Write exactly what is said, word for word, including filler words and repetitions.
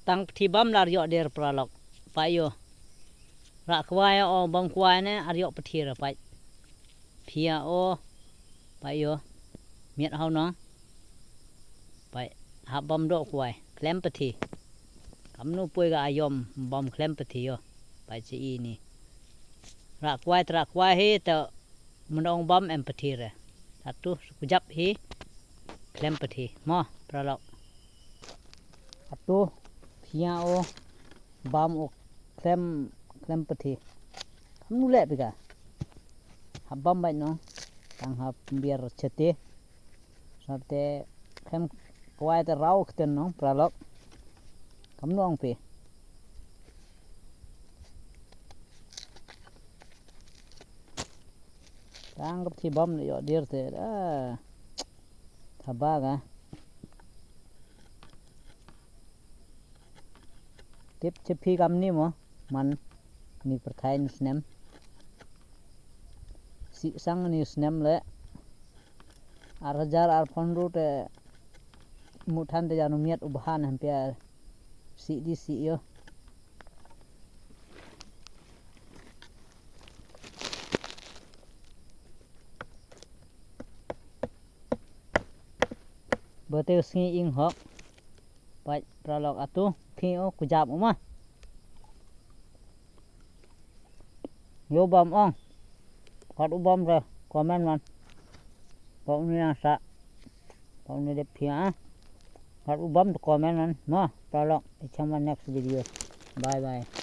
Tang pthi bam la ar yoh dir paralok. Pait yo. Rah kwai o bam kwai ne ar yoh pthi ra pait. Phia o. Pait yo. Miat hau nong. Pait. Hap bam doh kwai. Khlem pthi. Kamnu poi ka ayom bam khlem pthi yo. Pait chi i ni. Rah kwai, rah kwai hi te. Mano ong bam em pthi re. Atu kujap hi. Khlem pthi. Mo, paralok. Atu phia o bam o khlem, khlem pthi. Kamnu leh pika. Hap bam bait nong. Tang hap biar chete. Sate khlem kwai te rau kten nong paralok. Kamnu ong phi. Tang ka pthi bam le yoh dir te da. Thaba ka. Tip che phi kamni mo, man ni pyrthai ni snem. Si sang ni snem le. Ar hajar ar phaw ynru te mut than te jan u miat u bha na pia si di si yo. Bate sngi ing hok. Pait paralok atu, phi o kujap u ma. Yo bam ong. Kat u bam re comment man. Pau ni yang sa. Pau ni dep phi a. Kat u bam tu comment man. Ma, paralok. Icham ma next video. Bye bye.